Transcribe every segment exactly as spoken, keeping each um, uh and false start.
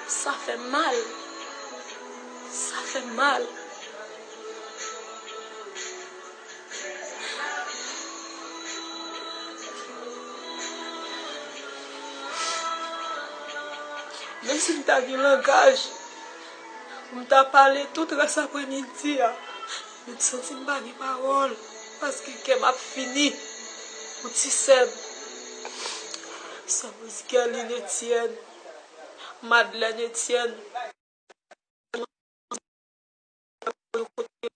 Sa fè m mal. Sa fè m mal. Menm si m ta gen langaj, m ta pale tout rès aprèmidi a. Men m santi m pa gen pawòl, paske kè m ap fini pou ti sè m. Sè Rose Guerline Etienne, Madeleine Etienne, nou kote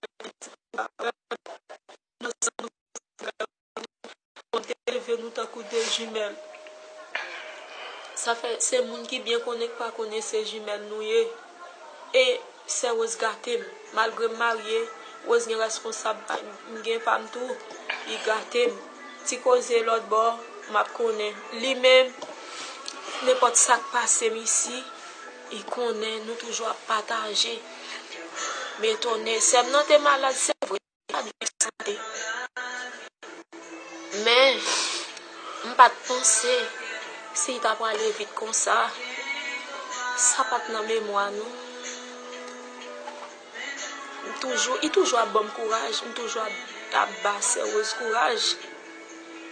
nou te leve nou tankou de jimèl. Sa fè se moun ki byen konnen k pa konnen se jimèl nou ye. E sè Rose gate m. Malgre m marye, Rose gen rèsponsab pa m, m gen pa m tou. Li gate m. Ti koze lòt bò, m ap konnen. Li menm, nenpòt sa k pase m isi, li konnen nou toujou ap pataje. Men tonnè, sè m nan te malad, se vre, li pa t byen sante. Men, m pa t panse si l ta prale vit konsa. Sa pa t nan memwa nou. M toujou, li toujou ap ban m kouraj, m toujou ap, ap ba sè Rose kouraj.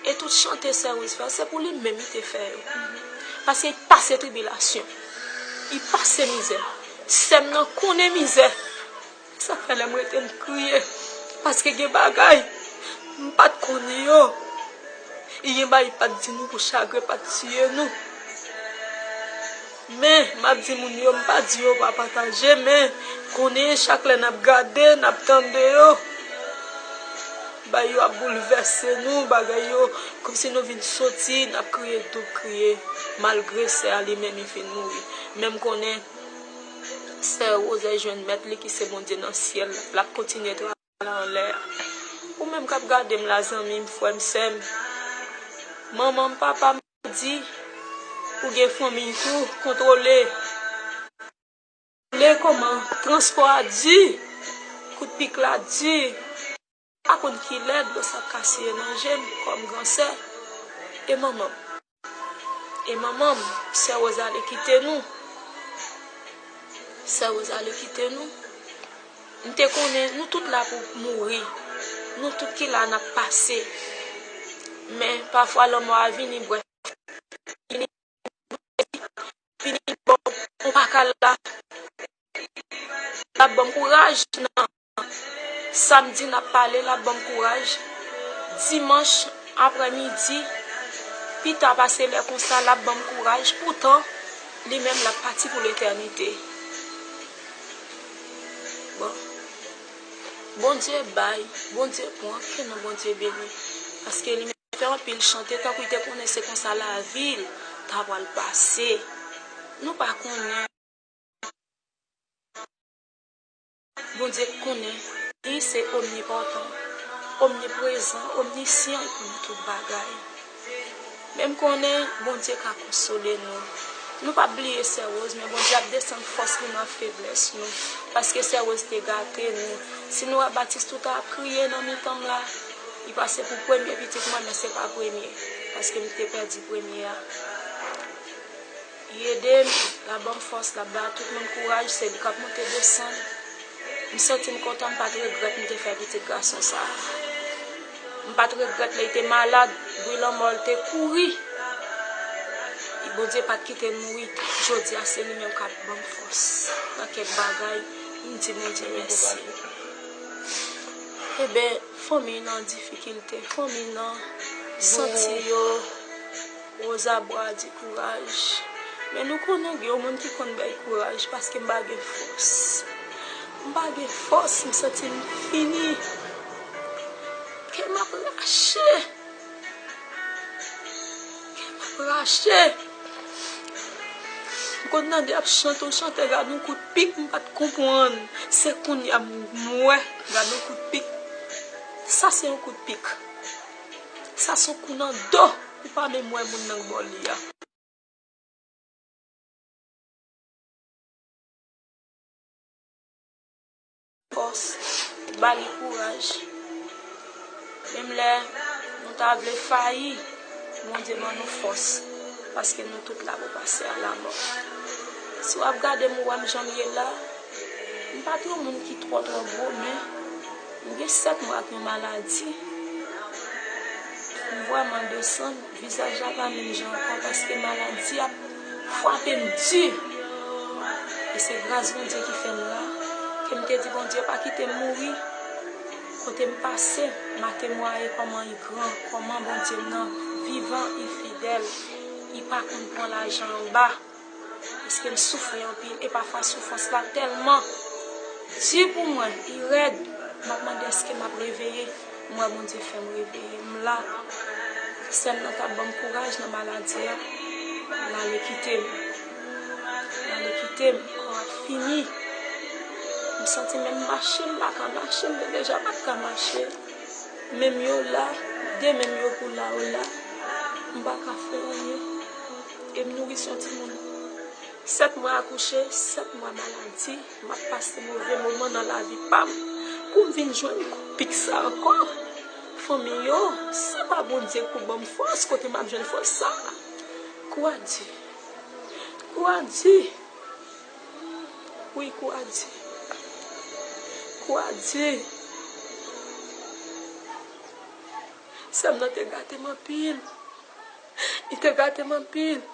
E tout chante sè Rose fè, se pou li menm li te fè yo. Paske li pase tribilasyon. Li pase mizè. Sè m nan konnen mizè. Sa fè lè m rete m kriye. Paske gen bagay m pa t konnen yo. Li gen bagay li pa t di nou pou chagren pa t tiye nou. Men, m ap di moun yo, m pa di yo pa pataje, men konnen chak lè n ap gade, n ap tande yo, bagay yo ap boulvèse nou, bagay yo, kòmsi nou vin soti, n ap kriye doub kriye, malgre sè a li menm li fin mouri. Men m konnen sè Rose jwenn mèt li ki se Bondye nan syèl la, l ap kontinye travay la anlè a. Ou menm k ap gade m la, zanmi m, frè m, sè m, manman m, papa m, di, ou gen fanmiy tou, kontwole. Kontwole kòman transpò a di, kout pik la di. Pa konn kilè dlo sa t ka siye nan je m kòm gran sè. E manman m. E manman m, sè Rose ale kite nou. Sè Rose ale kite nou. M te konnen nou tout la pou mouri. Nou tout ki la n ap pase. Men pafwa lanmò a vini brèf. Vini, vini, bon, ou pa ka la. L ap ban m kouraj nan samdi n ap pale, l ap ban m kouraj. Dimanch aprèmidi, pita pase lè konsa, l ap ban m kouraj. Poutan, li menm l ap pati pou letènite. Bon. Bondye bay, Bondye pran, ke non Bondye beni. Paske li menm fè anpil chante, tankou li te konnen se konsa lavi l ta pral pase. Nou pa konnen. Bondye konnen, li se omnipotan, omniprezan, omnisyan, li konnen tout bagay. Men m konnen Bondye ka konsole nou. Nou p ap bliye sè Rose, men Bondye ap desann fòs li nan feblès nou. Paske sè Rose te gate nou. Si nou wè Batis tout ap kriye nan mitan m la, li pase pou premye pitit mwen, men se pa premye. Paske m te pèdi premye a. Li ede m, l ap ban m fòs, l ap ba tout moun kouraj, se li k ap monte desann. M santi m kontan, m pa t regrèt m te fè pitit gason sa a. M pa t regrèt lè l te malad, bri lanmò l te kouri. Bondye pa t kite l mouri. Jodi a, se li menm k ap ban m fòs nan kèk bagay. M di Bondye mèsi. Eben, fanmi nan difikilte, fanmi nan santi yo. Rosa Bwa di kouraj. Men nou konnen gen yon moun ki konn bay kouraj paske m pa gen fòs. M pa gen fòs, m santi m fini. Kè m ap rache. Kè m ap rache. M konn tande y ap chante yon chante, gad yon kout pik, m pa t konprann. Se kounye a m wè, gad yon kout pik. Sa se yon kout pik. Sa se yon kou nan do. Ou pa menm wè moun nan k bò li a. Fòs, ba li kouraj. Menm lè nou ta vle fayi, Bondye ban nou fòs, paske nou tout la pou pase a lamò. Si w ap gade m, ou wè m jan m ye la. M pa t yon moun ki twò twò gwo, men m gen sèt mwa ak yon maladi. M vrèman desann, vizaj la pa menm jan ankò, paske maladi ap frape m di. E se gras Bondye ki fè m la, ke m te di Bondye pa kite m mouri. Kote m pase, m a temwaye kòman li gran, kòman Bondye m nan vivan, li fidèl, li pa konn pran lajan anba. Paske m soufri anpil, e pafwa soufrans la tèlman di pou mwen, li rèd. M ap mande èske m ap reveye. M wè Bondye fè m reveye. M la. Sè m nan t ap ban m kouraj nan maladi a. L ale kite m. L ale kite m. Kò a fini. M santi menm mache, m pa ka mache. M te deja pa t ka mache. Men m yo la, de men m yo pou la yo la. M pa ka fè anyen. E m nouri yon timoun. Sèt mwa akouche, sèt mwa maladi. M ap pase move moman nan lavi pa m. Pou m vin jwenn kou pik sa ankò. Fanmi yo, se pa Bondye k pou ban m fòs, kote m ap jwenn fòs sa? Kou a di. Kou a di. Wi, kou a di. Kou a di. Sè m nan te gate m anpil. Li te gate m anpil.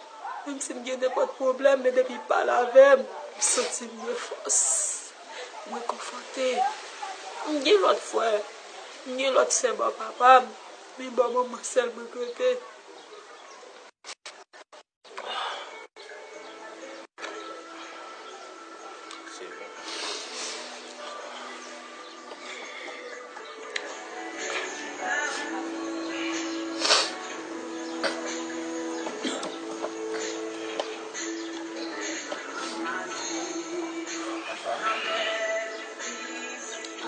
Menm si m gen nenpòt pwoblèm, men depi l pale avè m, m santi m gen fòs. M rekonfòte. M gen lòt frè. M gen lòt sè bò papa m. Men bò manman sèl m regrete.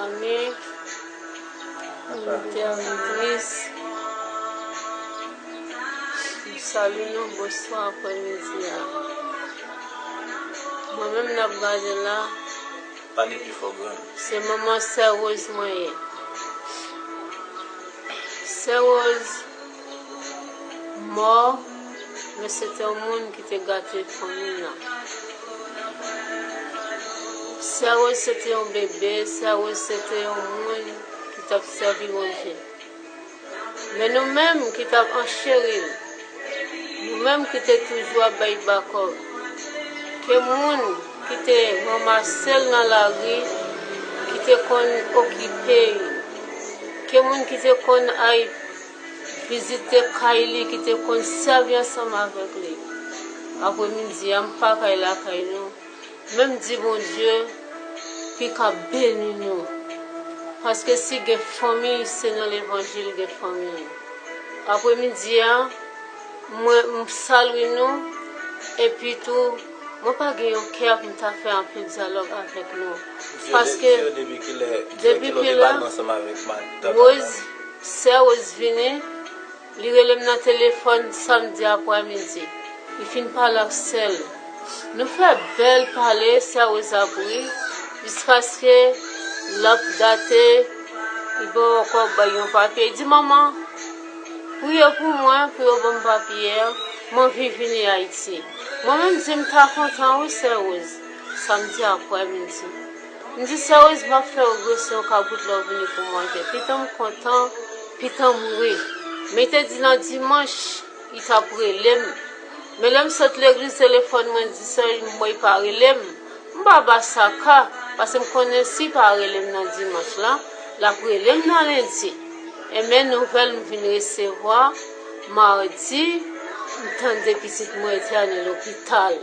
Amen. Mwen tèlman tris. M salye nou, bonswa aprèmidi a. Mwen menm n ap gade la. Pale pi fò, grann. Se manman sè Rose mwen ye. Sè Rose mò, men se te yon moun ki te gate fanmi l lan. Sè Rose se te yon bebe, sè Rose se te yon moun ki t ap sèvi Bondye. Men nou menm ki t ap ancheri l, nou menm ki te toujou ap bay bakòp, ke moun ki te ranmase l nan lari, ki te konn okipe l, ke moun ki te konn ay vizite kay li, ki te konn sèvi ansanm avèk li. Aprèmidi a, m pa kay lakay nou, men m di Bondye ki ka beni nou. Paske si gen fanmi, se nan levanjil gen fanmi. Aprèmidi a, mwen, m salye nou, epi tou, mwen pa gen yon kè pou m ta fè anpil dyalòg avèk nou. Paske depi ki la, Rose, sè Rose vini, li rele m nan telefòn samdi aprèmidi. Li fin pale ak sè l. Nou fè bèl pale, sè Rose ap ri, jiskaske l ap date, li pa ankò bay yon papye. Li di, "Manman, priye pou mwen, pou yo ban m papye a, m anvi vini Ayiti." Mwen menm di m ta kontan wi, sè Rose, samdi aprèmidi. M di, "Sè Rose, m ap fè w grese yon kabout lè w vini pou manje." Pitan m kontan, pitan m ri. Men li te di nan dimanch, li t ap rele m. Men lè m sot legliz, telefòn mwen di, "Sè, mwen, li pa rele m." M pa ba sa ka, paske m konnen si li pa rele m nan dimanch lan, l ap rele m nan lendi. Enben, nouvèl m vin resevwa madi, m tande pitit mwen entène lopital.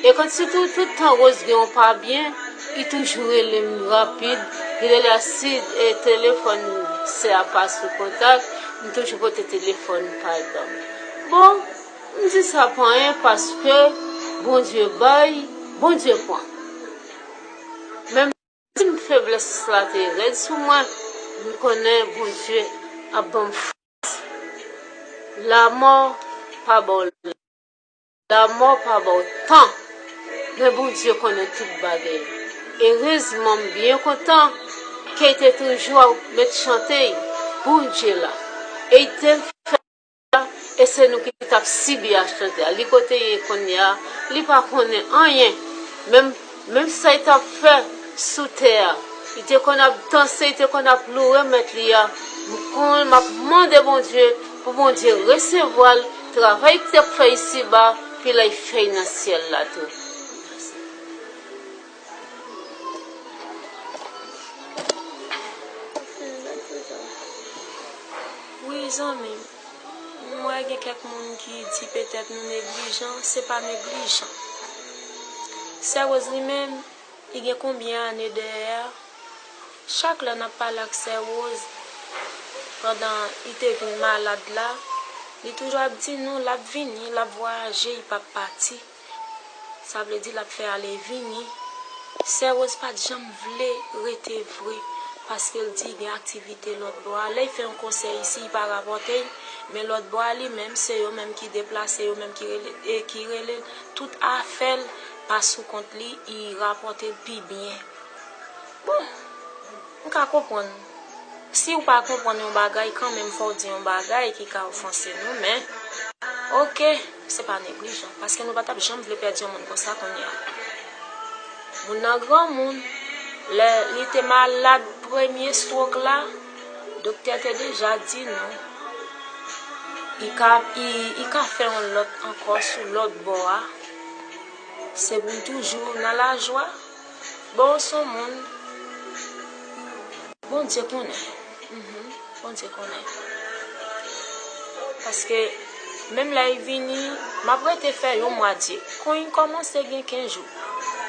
E kòm si tou, tout tan Rose gen yon pa byen, li toujou rele m rapid, li rele a si, e, telefòn sè a pa sou kontak, m toujou pote telefòn pa l ban m. Bon, m di sa pa anyen paske Bondye bay, Bondye pran. Menm si m feblès la te rèd sou mwen, m konnen Bondye ap ban m fòs. Lamò pa ba w, lamò pa ba w tan, men Bondye konnen tout bagay. Erezman, m byen kontan ke l te toujou ap met chante Bondye la. E l te fè e se nou ki t ap sibi a chante a. Li kote ye kounye a, li pa konnen anyen. Menm, menm sa li t ap fè sou tè a, li te konn ap danse, li te konn ap louwe Mèt li a. M konn, m ap mande Bondye pou Bondye resevwa l, travay li t ap fè isiba, pi lè l fè l nan syèl la tou. Wi, zanmi m. M wè gen kèk moun ki di petèt nou neglijan, se pa neglijan. Sè Rose li menm, li gen konbyen ane dèyè a? Chak lè n ap pale ak Sè Rose, pandan li te vin malad la, li toujou ap di nou l ap vini, l ap vwayaje, li p ap pati. Sa vle di l ap fè ale vini. Sè Rose pa t janm vle rete vre, paske l di gen aktivite lòt bò a. Lè l fè yon konsè isi, li pa rapòte l, men lòt bò a li menm, se yo menm ki deplase, yo menm ki rele, e ki rele l. Tout afè l pa sou kont li, li rapòte l pi byen. Bon, m ka konprann. Si w pa konprann yon bagay, kanmenm fò w di yon bagay ki ka ofanse nou, men, oke, se pa neglijan, paske nou pa t ap janm vle pèdi yon moun konsa kounye a. Moun nan granmoun, lè li te malad premye stroke la, doktè te deja di nou, li ka, li, li ka fè yon lòt ankò sou lòt bò a. Se pou l toujou nan lajwa. Bon, w se yon moun. Bondye konnen. Mhm. Bondye konnen. Paske menm lè l vini, m ap rete fè yon mwa, Dye. Kon l kòmanse gen kenz jou,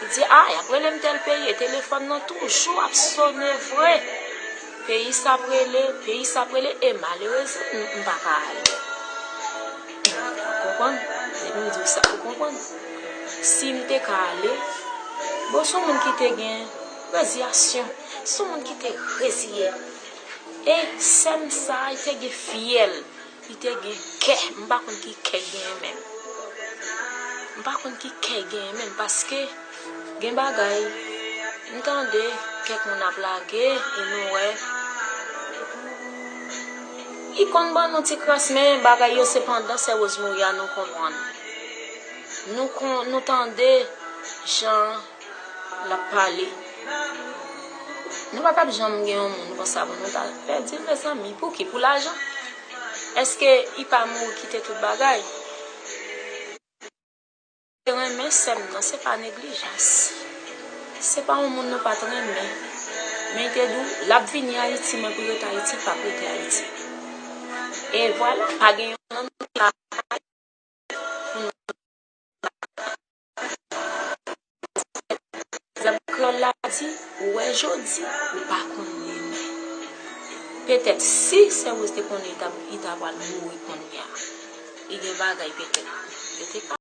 li di, a, y ap rele m tèl peyi, e telefòn nan toujou ap sone vre. Peyi sa ap rele, peyi sa ap rele, e malerezman, m, m pa ka ale. Ou konprann? Depi m di w sa, ou konprann? Si m te ka ale, bon, se yon moun ki te gen reziyasyon, se yon moun ki te reziye. E sè m sa, li te gen fyèl, li te gen kè, m pa konn ki kè l genyen menm. M pa konn ki kè l genyen menm, paske gen bagay, m tande kèk moun ap lage, e nou wè, li konn ban nou ti kras, men bagay yo se pandan Sè Rose mouri a nou konprann. Nou kon, nou tande jan l ap pale. Nou pa t ap janm gen yon moun konsa pou nou ta pèdi l, mezanmi. Pou ki? Pou lajan? Èske li pa mouri kite tout bagay? Te renmen sè m nan, se pa neglijans. Se pa yon moun nou pa t renmen. Men li te di w, l ap vini Ayiti, men pou l rete Ayiti, l p ap rete Ayiti. E vwala, pa gen yon moun ki ka Vèb kreyòl la di, ou wè jodi, ou pa konn demen. Petèt si Sè Rose te konnen li ta, li ta pral mouri kounye a, li gen bagay petèt yo te ka